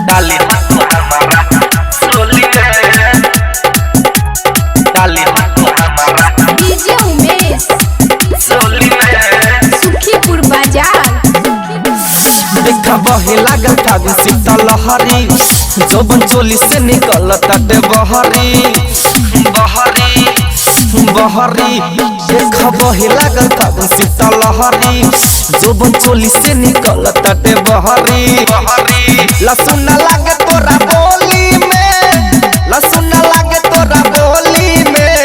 डाली तू हमारा चोली में, डाली तू हमारा डीजे उमेश चोली में। सुखीपुर बाजार। देखा बहे लागल फागुन शीतल लहरी, जोबन चोली से निकल ताटे बहरी बहरी बहरी। देखा बहे लागल फागुन शीतल लहरी, जोबन चोली से निकल ताटे बहरी बहरी। लसुन लागे तोरा बोली में, लसुन लागे तोरा बोली में,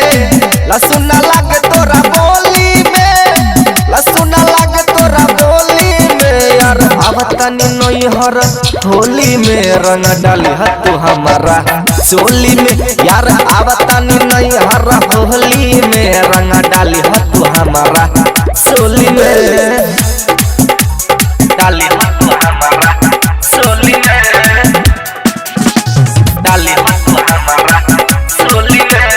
लसुन लागे तोरा बोली में, लसुन लागे तोरा बोली में। यार आवतानी नैहर होली में रंग डाली तू हमारा चोली में। यार आवतानी नैहर होली में रंग डाली तू हमारा चोली में। डाली तू हमारा चोली में, डाली तू हमारा चोली में,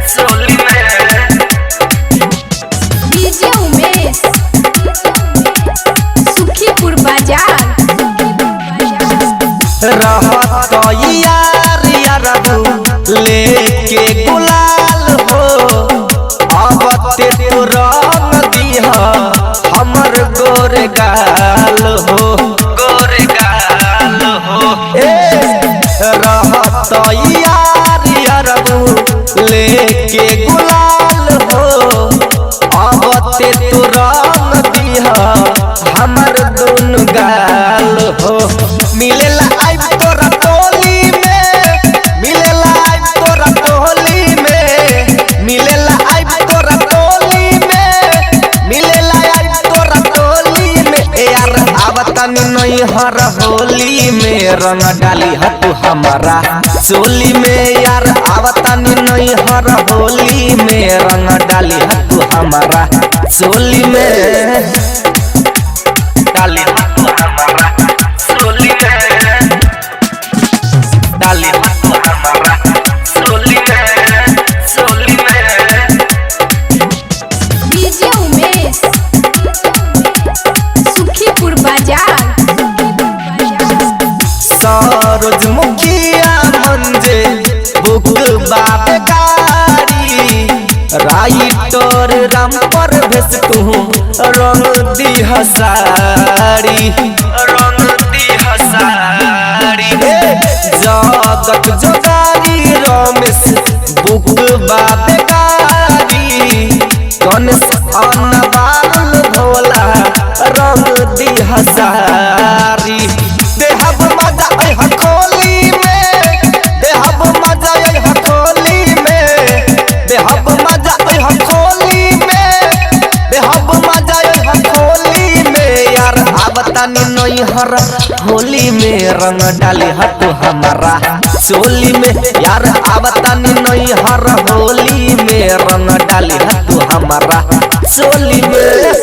चोली में। डीजे उमेश सुखीपुर बाजार। रहत यार यारबू लेके गुलाल हो, अब ते तू रंग दीह हमर गोर गाल हो, गोरे गाल हो। ए रहत यार यारबू लेके गुलाल हो, अब ते तू रंग दीह हमर दुनु गाल हो। मिलेला आइब तोरा टोली में, मिलेला आइब तोरा टोली में, मिलेला आइब तोरा टोली में, मिलेला आइब तोरा टोली में। ए यार आवतानी नैहर होली में रंग डाली तू हमारा चोली में। यार आवतानी नैहर होली में रंग डाली तू हमारा चोली में। डाली तू हमारा चोली में, डाली तू हमारा चोली में, चोली में। डीजे उमेश सुखीपुर बाजार। सरोज मुखिया मंजे बुक बाप गाड़ी, राइटर राम पर भेस तू रंग दी हसारी, रंग दी हसारी। जगत जोगारी रमेश बुक बाप गाड़ी, गणेश अनबाल भोला रंग दी हसारी। देहब मजा ऐ हकोली में, देहब मजा ऐ हकोली में, देहब मजा ऐ हकोली में, देहब मजा ऐ हकोली में। यार आवतानी नैहर होली में रंग डाली तू हमारा चोली में। यार आवतानी नैहर होली में रंग डाली तू हमारा चोली में।